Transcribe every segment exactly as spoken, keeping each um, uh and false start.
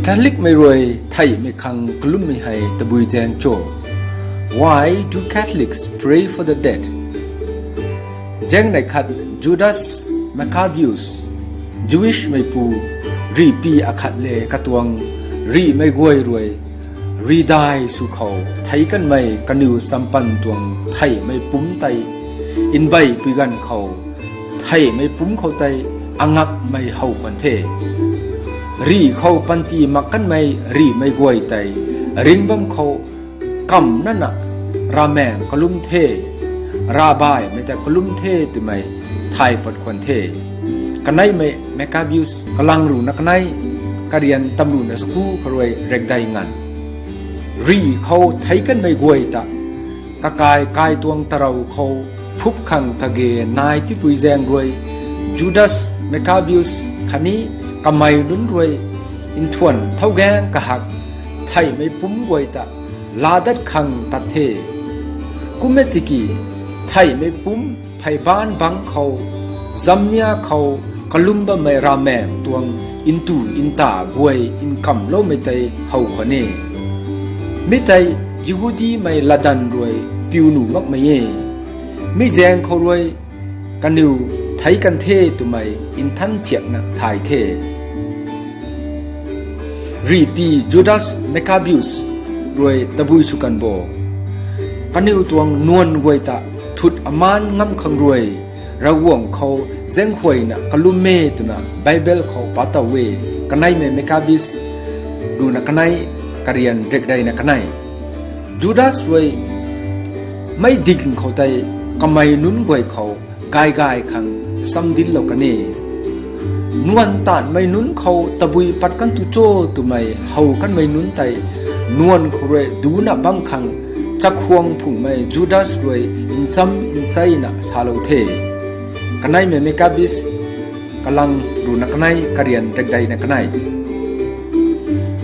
Catholicmei rui theihmei khang kalummei hei tabui zaeng cho? Why do Catholics pray for the dead? Zaeng neih khat, Judas Maccabeus, Jewishmeipu, rihpy akhat le katuang rihmei guay rui ridai sw khou theic kanmei kaniw sampan tuang theihmei pumc tei nbeihpui ganv khou, theihmei pumc khou tei angakmei how khwan the. Rih khou panty mak kanmei rihmei guay tei ringc bam khou kamv nana ravmaengc kalum the, ravbaihmei ta kalum the twmei thay pat khwan the. Kaneimei Maccabeus kalang ruhna kanei, karian tamruhna saku khou rui rekdei nganv. Rih khou theic kanmei guay ta kakai kai tuang tarou khou phup khang kage nai tipui zaeng rui, Judas Maccabeus khatni kamei nunc rui nthuan thowgaeng kahak theihmei pumc guay ta laadat khang tat the. Kum e tiki, theihmei pumc phey baanc bangc khou, zamnia khou kalum bammei ravmaengc tuang ntu nta guay nkamloumei tei how khwan e. Mi tei Jihudimei latdanv rui piu nuh makmei e. Mi zaeng khou rui kaniw theic kan the twmei nthan thiakna thay the. Rihpy Judas Maccabeus rui tabui sw kan bo. Kaniw tuang nuan guay ta thut amaan ngam khang rui, Ravguangc khou zaenghuayna kalum e twna Bible khou pa tow e. Kaneimei Maccabeus ruhna kanei, karian rekdeina kanei. Judas rui meic ding khou tei kamei nunc guay khou gay gay khang samdinlou kan e. Nuan taanvmei nunc khou tabui pat kan tu cho twmei how kanmei nunc tei nuan khou rui ducna bam khang chakhwang phungmei Judas rui ncham ncheina salou the. Kaneimei Maccabeus kalang ruhna kanei, karian rekdeina kanei.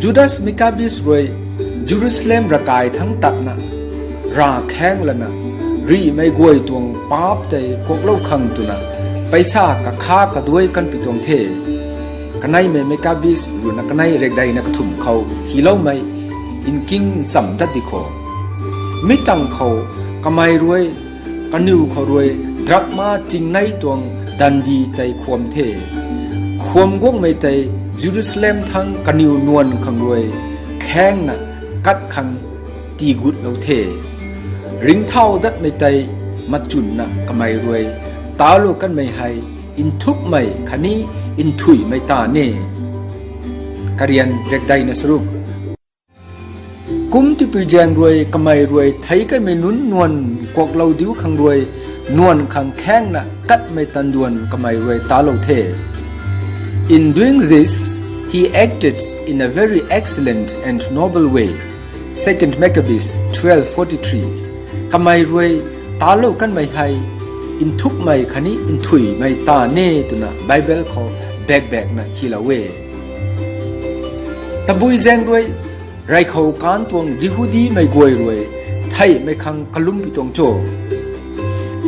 Judas Maccabeus rui Jerusalem ravkai thangc tatna ravkhaeng lana rihmei guay tuang paap tei kuaklou khang twna paisa kakha kaduai kanpui tuang the. Kaneimei Maccabeus ruhna kanei, rekdeina kathumh khou hyloumei nking ncham dat di kho. Mi tangv khou kamei rui kaniw khou rui drakma chingnei tuang dandi tei khwam the. Khwam guangmei tei Jerusalem thangc kaniw nuan khang rui khaengna kat khang tiigutlou the. Ringcthau datmei tei machwnna kamei rui talou kanmei hei nthukmei khatni nthuihmei ta ne. Karian rekdeina charuk. Kum tipui zaeng rui kamei rui theic kanmei nunc nuan kuaklou diu khang rui nuan khang khaengna katmei tanduan kamei rui talou the. In doing this, he acted in a very excellent and noble way. Second Maccabees twelve forty-three. Kamei rui talou kanmei hei nthukmei khatni nthuihmei ta ne twna Bible khou bakbakna hylou e. Tabui zaeng rui reikhou kan tuang Jihudimei guay rui theihmei khang kalumpui tuang cho?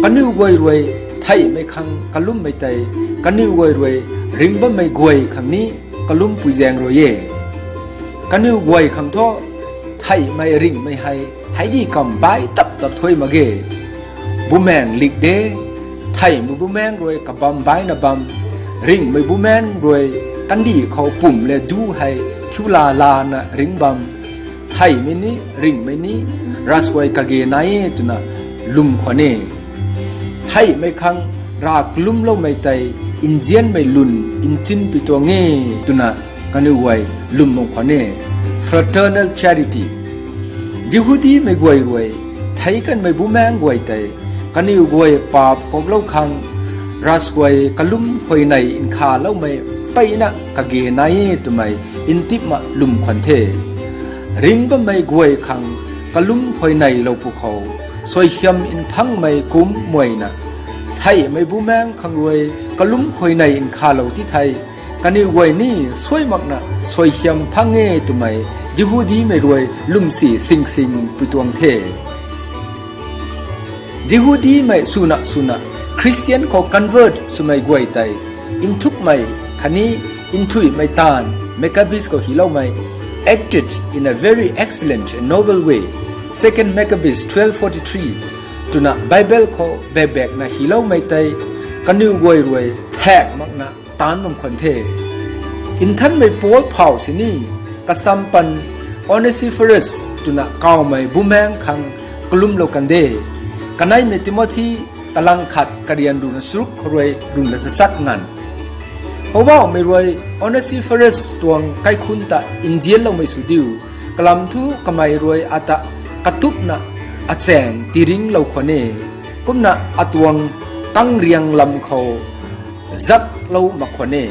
Kaniw guay rui theihmei khang kalummei tei kaniw guay rui ringc bammei guay khang ni kalumpui zaeng rui e. Kaniw guay khang thu theihmei ringhmei hei heidi kam bai tap tap thuy mak ge. Bumaengh lik de, theihmei bumaengh rui kabam baina bam, ringhmei bumaengh rui kandih khou pumc le du hei thiu la lana ringc bam, theihmei ni ringhmei ni ravsuai kage nai e twna lwm khwan e. Theihmei khang rav kalumloumei tei nzianmei lwn nchinpui tuang e twna kaniw guay lwm bam khwan e. Fraternal charity. Jihudimei guay rui theic kanmei bumaengh guay tei kaniw guay paap kuaklou khang ravsuai kalum huayney nkhaloumei mpeyna kage nai e twmei ntipna lwm khwan the. Ringc bammei guay khang kalum huayneylou pwkhou suaihiam mphangmei kum muayna theihmei bumaengh khang rui kalum huayney nkhalou ti thei kaniw guay ni suai makna suaihiam mphang e twmei Jihudimei rui lwmsi singsingpui tuang the. Jihudimei swna swna Khristian khou convert swmei guay tei nthukmei khatni nthuihmei taanv Maccabees khou hyloumei acted in a very excellent and noble way, Second Maccabees twelve forty-three twna Bible khou baekbaekna hyloumei tei kaniw guay rui thaek makna taanc bam khwan the. Nthanmei Paul phau sini kasam pan Onesiphorus twna kawmei bumaengc khang kalumlou kan de. Kaneimei Timothy kalang khat karian ruhna charuk khou rui ruhna tachat nganv. Poubauhmei rui Onesiphorus tuang kaikhunc ta nzianloumei sw diu. Kalam thu kamei rui ata katupna achaeng tiiringlou khwan e. Kumna atuang kangriang lam khou zaklou mak khwan e.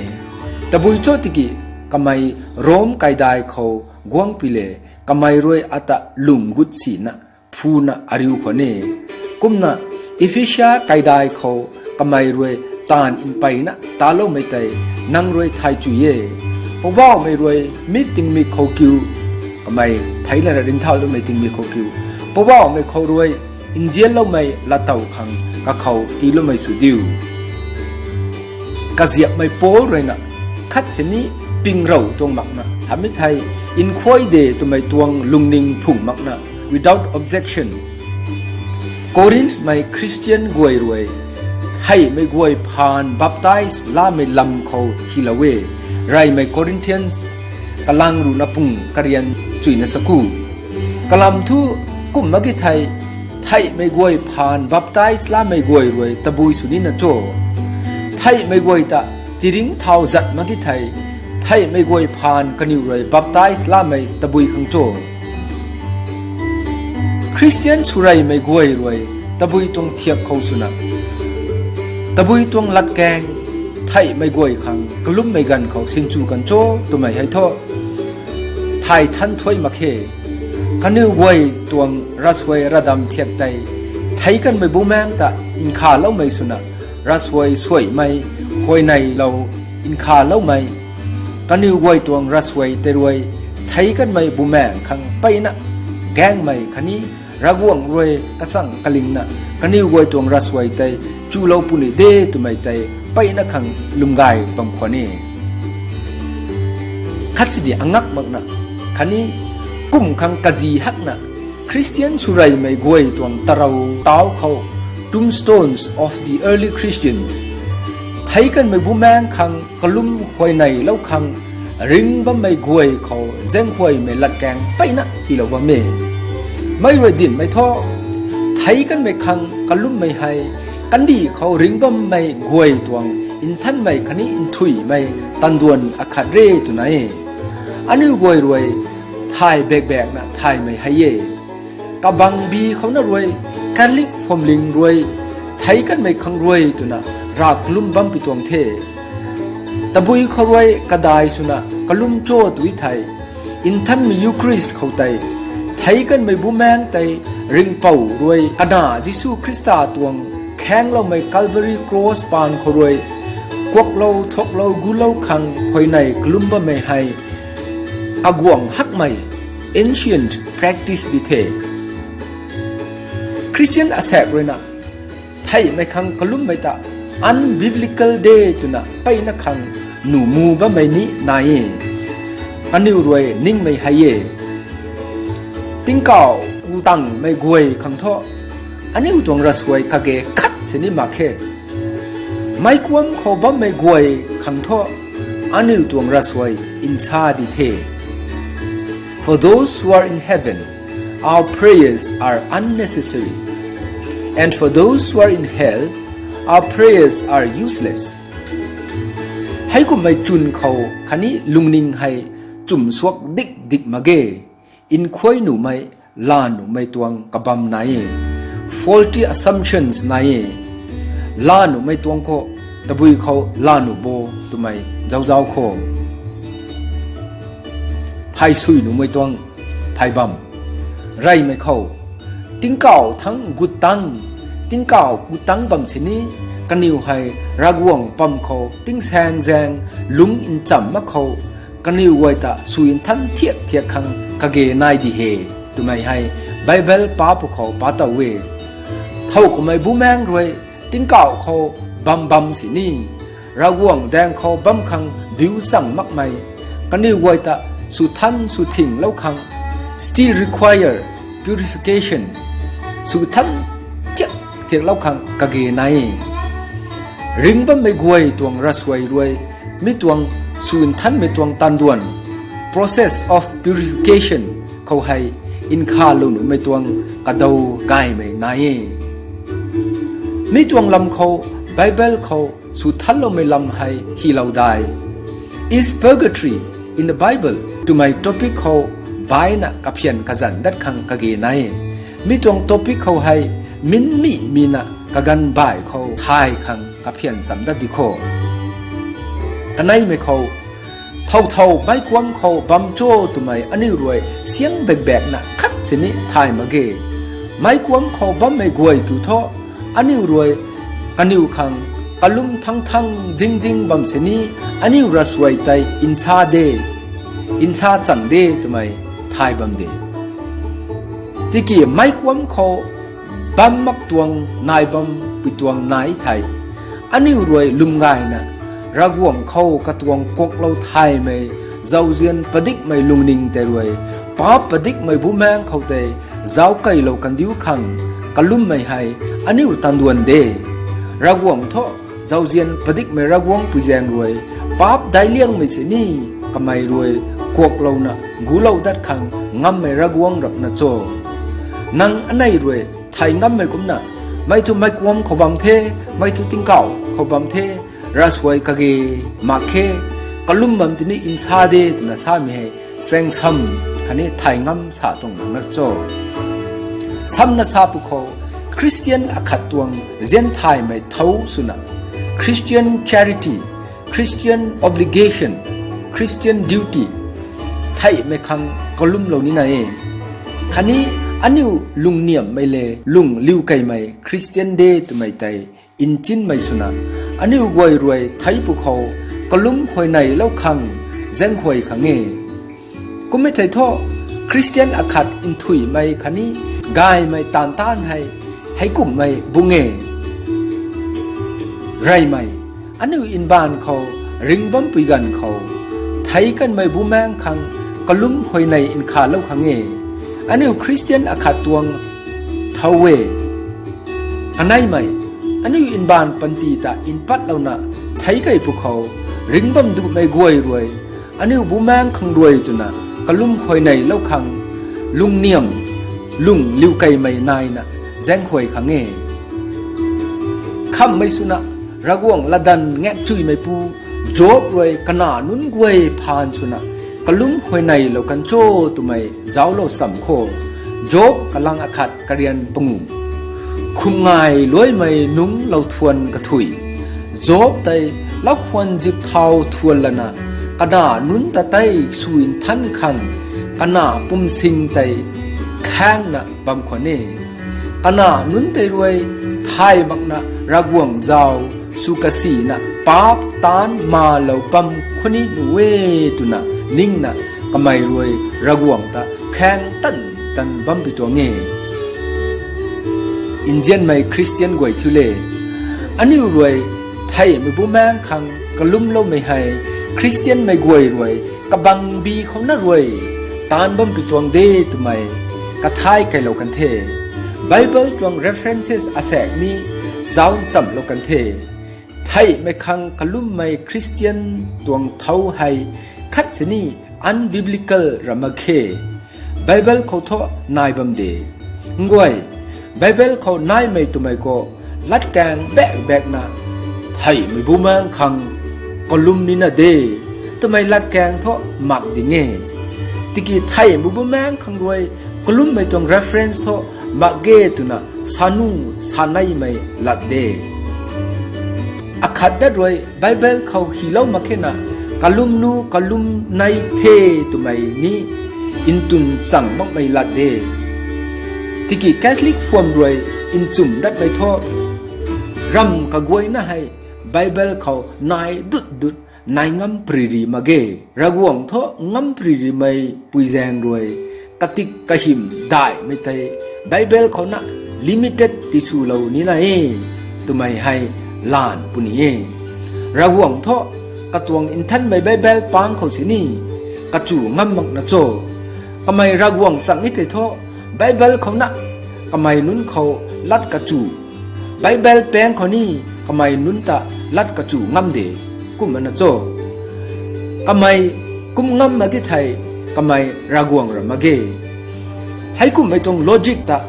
Tabui cho tiki kamei Rom kaidai khou guangpui le, kamei rui ata lung gut sina phuna ariu khwan e. Kumna Ephesia kaidai khou kamei rui taanv mpeyna taloumei tei nang rui thay chu e. Poubauhmei rui mi tingmik khou kiu, kamei thei lana ringcthauloumei tingmik khou kiu, Poubauhmei khou rui nzianloumei lattow khang kakhou tiiloumei sw diu. Kaziapmei Paul ruina khat sini pingrou tuang makna hamei thei nkhuay de twmei tuang lungning phung makna without objection Corinthmei Khristian guay rui theihmei guay phaan baptize lamei lam khou hylou e. Reymei Corinthians kalang ruhna pung karian chuyna saku. Kalam thu kum mak ki thei, theihmei guay phaan baptize lamei guay rui tabui sw nina cho? Theihmei guay ta tiringcthau zat mak ki thei, theihmei guay phaan kaniw rui baptize lamei tabui khang cho? Khristian swreymei guay rui tabui tuang thiak khou swna tabui tuang latkaeng theihmei guay khang kalummei ganv khou sinchu kan cho twmei hei thu thay than thuai mak khe. Kaniw guay tuang ravsuai ravdam thiak tei theic kanmei bumaengc ta nkhavloumei swna ravsuai suaimei, huayneylou nkhavloumei, kaniw guay tuang ravsuai tei rui theic kanmei bumaengc khang mpeyna gaengmei khatni Ravguangc rui kachang kalingna kaniw guay tuang ravsuai tei chulou puni de twmei tei mpeyna khang lwmgay bam khwan e. Khat sini angak makna khatni kum khang kazi hakna Khristian swreymei guay tuang tarou tau khou Tombstones of the Early Christians theic kanmei bumaengc khang kalum huayneylou khang ring bammei guay khou zaenghuaymei latkaeng mpeyna hylou bam e. Mei rui dinhmei thu theic kanmei khang kalummei hei kandih khou ring bammei guay tuang nthanmei khatni nthuihmei tanduan akhat re twna e. Aniu guay rui thay bakbakna thaymei hei e. Kabangbi khouna rui Catholic phuamling rui theic kanmei khang rui twna rav kalum bam pi tuang the. Tabui khou rui kadai swna kalum cho tu thei, nthanmei Eucharist khou tei theic kanmei bumaengc tei ringhpouc rui kana Jisu Khrista tuang khaengloumei Calvary Cross paan khou rui kuaklou thuaklou gulou khang huayney kalum bammei hei kaguang hakmei ancient practice di the. Christian asaekc ruina theihmei khang kalummei ta unbiblical de twna mpeyna khang nuh mu bammei ni nai e. Aniu rui ningmei hei e. Tingkauh ku tangmei guay khang thu aniu tuang ravsuai kage khat sini mak khe. Meikuam khou bammei guay khang thu aniu tuang ravsuai nsa di the. For those who are in heaven, our prayers are unnecessary, and for those who are in hell, our prayers are useless. Heikumhmei chwn khou khatni lungning hei chumsuak dik dik mak ge. Nkhuay nuhmei laa nuhmei tuang kabam nai e. Faulty assumptions nai e. Laa nuhmei tuang khou tabui khou laa nuh bo twmei zauzau khou phay sui nuhmei tuang phay bam. Reymei khou tingkauh thangc gut tangc, tingkauh gut tangc bam sini kaniw hei Ravguangc pam khou tingsaeng zaeng lungc nchamh mak khou kaniw guay ta sui nthan thiak thiak khang kage nai di he twmei hei Bible pa pwkhou pa tow e. Thow kumhmei bumaengc rui tingkauh khou bam bam sini Ravguangc daeng khou bam khang biu chang makmei, kaniw guay ta swthan swthinglou khang, still require purification, swthan thiak thiaklou khang kage nai e. Ringbammei guay tuang ravsuai rui, mi tuang swnthanmei tuang tanduan, process of purification khou hei, nkhavlou nuhmei tuang kadaw gaymei nai e. Mi tuang lam khou, Bible khou swthanloumei lam hei hilou dai. Is purgatory in the Bible twmei topic khou baina kaphian kazanc dat khang kage nai e. Mi tuang topic khou hei minmei mina kaganv baih khou thay khang kaphian cham dat di kho. Kaneimei khou, thow thow meickuam khou bam cho twmei aniu rui siang bakbakna khat sini thay mak ge. Meickuam khou bammei guay kiu thu, aniu rui kaniw khang kalum thang thang zingjing bam sini, aniu ravsuai tei nsa de, nsa chang de twmei thay bam de. Tiki meickuam khou bam mak tuang nai bam pui tuang nai thei, aniu rui lwm gayna, Ravguangc khou katuang kuaklou thaymei, zauzian padikmei lungning tei rui, paap padikmei bumaengc khou tei zauckeilou kandiu khang kalummei hei aniu tanduan de. Ravguangc thu zauzian padikmei Ravguangc pui zaeng rui, paap daic liangmei sini kamei rui kuaklouna gulou dat khang ngammei Ravguangc rapna cho? Nang anei rui thei ngammei kumcna, mei thu meickuam khou bam the, mei thu tingkauh khou bam the, ravsuai kage mak khe, kalum bam tini nsa de twna samei hei chaeng sam khatni thei ngam sa tuang mak na cho? Samna sa pwkhou, Christian akhat tuang zianthaymei thow swna, Christian charity, Christian obligation, Christian duty, theihmei khang kalumlou nina e. Khatni aniu lungniamhmei le lung liukeimei Christian de twmei tei nchinmei swna, aniu guay rui thei pwkhou kalum huayneylou khang zaenghuay khang e. Kummei thei thu, Christian akhat nthuihmei khatni gaymei taanv taanv hei heikumhmei bung e. Reymei, aniu mbaanv khou ringcbampui ganv khou, theic kanmei bumaengc khang kalum huayney nkhavlou khang e. Aniu Christian akhat tuang thow e. Kaneimei, aniu mbaanv panty ta mpatlouna theic kei pwkhou, ringcbam duhmei guay rui, aniu bumaengc khang rui twna kalum huayneylou khang, lungniamh, lung liukeimei naina zaenghuay khang e. Khamhmei swna, Ravguangc latdanv ngaekchuymeipu Job rui kanac nunc guay phaan swna kalum huayneylou kan cho twmei zauclou cham kho. Job kalang akhat karian panguh. Khumngai luaimei nungc lou thuan kathuic, Job tei lakhwan zip thau thuan lana, kanac nunc ta tei sw nthan khang, kanac pumsing tei khaengna bam khwan e. Kanac nunc tei rui thay makna Ravguangc zau sw kasina paap taanc malou bam khwan ni nuh e twna ningna kamei rui Ravguangc ta khaeng tan tan bam pi tuang e. Nzianmei Christian guay thiu le, aniu rui theihmei bumaengc khang kalumloumei hei Christianmei guay rui kabangbi khou na rui taanc bam pi tuang de twmei kathai keylou kan the. Bible tuang references asaekc ni zauc nchamlou kan the. Theihmei khang kalummei Christian tuang thow hei khat sini unbiblical ra mak khe. Bible khou thu nai bam de. Nguay, Bible khou naimei twmei khou latkaeng baek baekna theihmei bumaengc khang kalum nina de twmei latkaeng thu mak ding e. Tiki theihmei bumaengc khang rui kalummei tuang reference thu mak ge twna sanu saneimei lat de. Akhat dat rui Bible khou hilou mak khe na, kalum nu kalum nei the twmei ni ntwn chang makmei lat de. Tiki Catholic phuam rui nchumh datmei thu, ram kaguayna hei Bible khou nai dut dut nai ngam priri mak ge. Ravguangc thu ngam pririmei pui zaeng rui katik kahym daihmei tei Bible khou na limited tiswlou nina e twmei hei lan puni e. Ravguangc thu katuang nthanmei Bible pang khou sini kachu ngam makna cho? Kamei Ravguangc chang e tei thu, Bible khou na kamei nunc khou lat kachu, Bible pang khou ni kamei nunc ta lat kachu ngam de, kumna cho? Kamei kum ngam mak ge thei, kamei Ravguangc ra mak ge. Heikumhmei tuang logic ta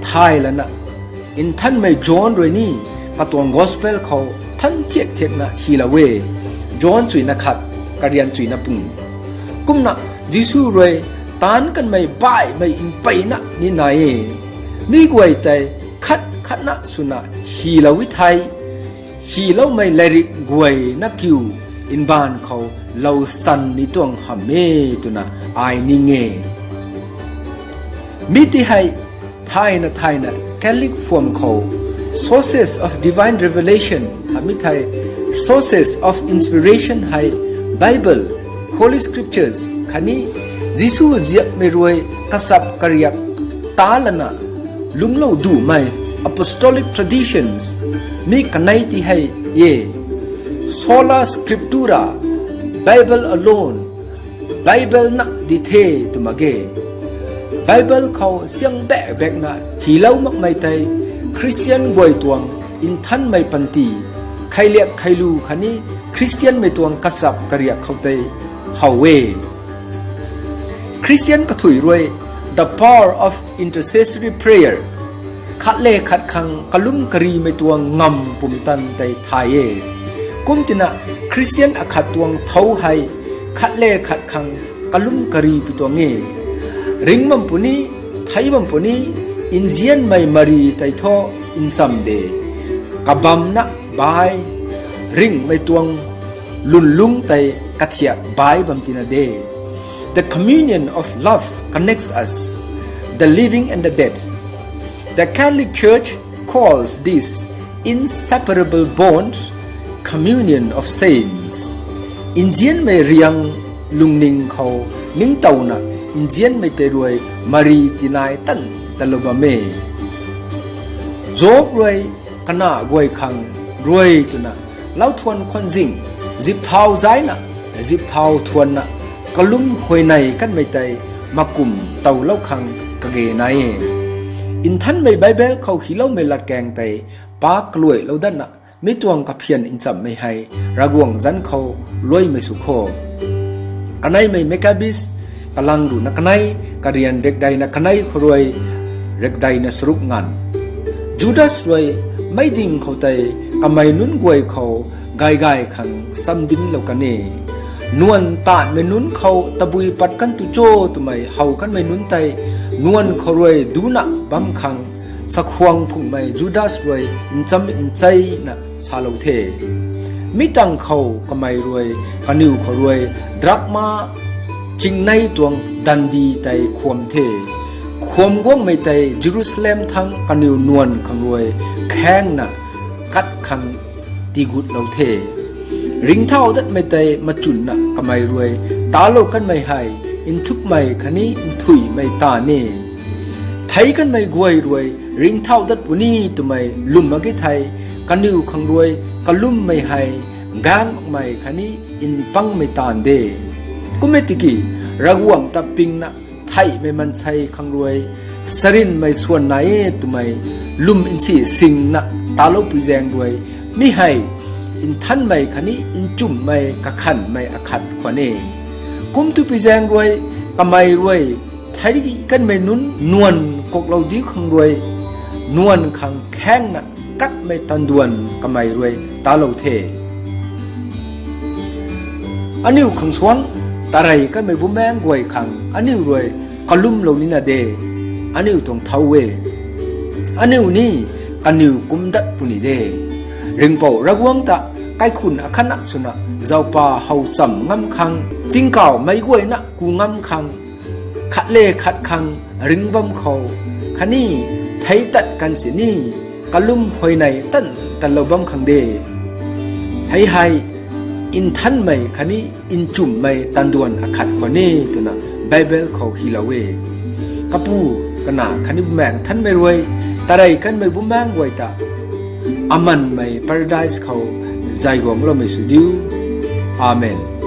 thay lana, nthanmei John rui ni katuang gospel khou than thiak thiakna hilou e. John chuina khat, karian chuina pung. Kumna Jisu rui taanc kanmei baihmei mpeyna ni nai e. Mi guay tei khat khatna swna hilou e thei, hiloumei lairik guayna kiu mbaanv khou lou san ni tuang hamh e twna ai ning e. Mi ti hei thayna thayna Catholic form khou Sources of Divine Revelation, hamh e thei Sources of Inspiration hei Bible, Holy Scriptures khatni Jisu ziapmei rui kachap kariak ta lana lungclou dumei apostolic traditions mi kanei ti hei e. Sola Scriptura, Bible alone, Bible na di the tw mak ge. Bible khou siang baek baekna hilou makmei tei Christian guay tuang nthanmei panty, khailiak khailu khatni Christianmei tuang kachap kariak khou tei how e. Christian kathui rui the power of intercessory prayer, khat le khat khang kalum karimei tuang ngam pumtan tei thay e. Kumtina Christian akhat tuang thou hei khat le khat khang kalum kari pi tuang e. Ring bam puni, thei bam puni, nzianmei mari tei thu ncham de. Kabamna bai, ringhmei tuang lwnlung tei kathiak bai bam tina de. The communion of love connects us, the living and the dead. The Catholic Church calls this inseparable bond communion of saints. Nzianmei riang lungning khou ningtowna nzianmei tei rui mari tinai tan talou bam e. Job rui kana guay khang rui twna lau thuan khwan zing, zip thau zaina, zip thau thuanna, kalum huayney kanmei tei makum towlou khang kage nai e. Nthanmei Bible khou hiloumei latkaeng tei pak kaluailou datna, mi tuang kaphian nchamhmei hei Ravguangc zanc khou luaimei sw kho. Kaneimei Maccabees, kalang ruhna kanei, karian rekdeina kanei khou rui rekdeina saruk nganv. Judas rui meicding khou tei kamei nunc guay khou gay gay khang samdinlou kan e. Nuan taanhmei nunc khou tabui pat kan tu cho twmei how kanmei nunc tei nuan khou rui duna bam khang sakhwang phungmei Judas rui ncham ncheina salou the. Mi tangv khou kamei rui kaniw khou rui drakma chingnei tuang dandi tei khwam the. Khwam guangmei tei Jerusalem thangc kaniw nuan khang rui khaengna kat khang tigutlou the. Ringcthau datmei tei machwnna kamei rui talou kanmei hei nthukmei khatni nthuihmei ta ni. Theic kanmei guay rui ringcthau dat puni twmei lwm mak ge thei, kaniw khang rui kalummei hei gaeng makmei khatni npangmei taanv de. Kum e tiki, Ravguangc ta pingna theihmei maansei khang rui sarinmei swan nai e twmei lwm nsi singna taloupui zaeng rui, mi hei nthanmei khatni nchumhmei kakhanhmei akhat khwan e. Kum twpui zaeng rui, kamei rui theic kanmei nunc nuan kuaklou diu khang rui, nuan khang khaengna katmei tanduan kamei rui talou the. Aniu khang suang, tarey kanmei bumaengc guay khang aniu rui kalumlou nina de, aniu tuang thau e. Aniu ni kaniw kum dat puni de. Ringhpouc Ravguangc ta kaikhunc akhatna swna zaupa how cham ngam khang, tingkauh meic guayna ku ngam khang, khat le khat khang ring bam khou, khatni theic tat kan sini kalum huayney tan tanlou bam khang de. Hei hei nthanmei khatni nchumhmei tanduan akhat khwan e twna Bible khou hilou e. Kapu, Kanac khatni Bumaengh Nthanmei rui tarey kanmei bumaengc guay ta amanmei paradise khou zay guangloumei sw diu. Amen.